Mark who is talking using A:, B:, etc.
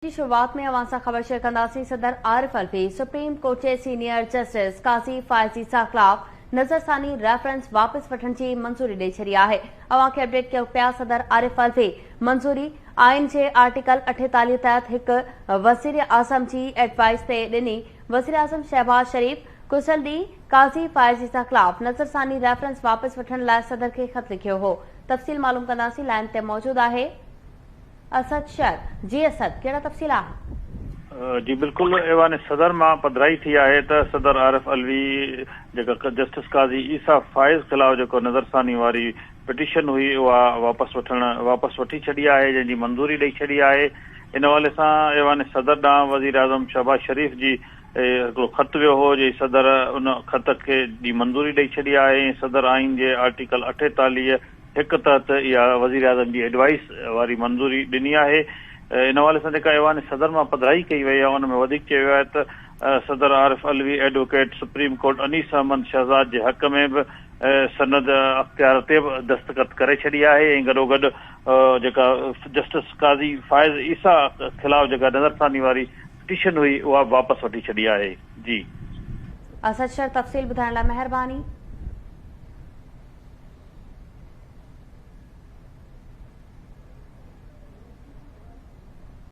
A: جي شروعات ۾ اوهان سان خبر شيئر ڪنداسين صدر عارف علوي سپريم ڪورٽ جي سينيئر جسٽس قاضي فائز عيسيٰ خلاف نظرثاني ريفرنس واپس وٺڻ جي منظوري ڏئي ڇڏي آهي اوهان کي اپڊيٽ ڪيو پيا صدر عارف علوي منظوري آئين جي آرٽيڪل 48 تحت هڪ وزيراعظم جي ايڊوائس تي ڏني وزيراعظم شهباز شريف گذريل ڏينهن قاضي فائز عيسيٰ خلاف نظرثاني ريفرنس واپس وٺڻ لاء صدر کي خط لکيو هو تفصيل معلوم ڪنداسين لائن تي موجود آهي. اسد شر، جي اسد، ڪهڙا تفصيل آهن؟
B: جي بلڪل ايوان صدر مان پڌرائي ٿي آهي ته صدر عارف علوي جيڪا جسٽس قاضي عيسيٰ فائز خلاف جيڪو نظرثاني واري پٽيشن هئي اها واپس وٺڻ واپس وٺي ڇڏي آهي جنهن جي منظوري ڏئي ڇڏي آهي ان حوالي سان ايوان صدر ڏانهن وزيراعظم شهباز شريف جي هڪڙو خط ويو هو جي صدر ان خط کي جي منظوري ڏئي ڇڏي آهي ۽ صدر آئين جي آرٽيڪل 48 هڪ تحت اها وزيراعظم جي ايڊوائيس واري منظوري ڏني آهي. ان حوالي سان جيڪا ايوان صدر مان پڌرائي ڪئي وئي آهي ان ۾ وڌيڪ چيو ويو آهي ته صدر Arif Alvi advocate supreme court Anees Ahmed Shahzad جي حق ۾ به سند اختيار تي به دستخط ڪري ڇڏي آهي ۽ گڏوگڏ جيڪا جسٽس قاضي فائز عيسيٰ خلاف جيڪا نظرثاني واري پٽيشن هئي اها به واپس وٺي ڇڏي آهي. جي.
A: اسد شر تفصيل ٻڌائڻ لاء مهرباني.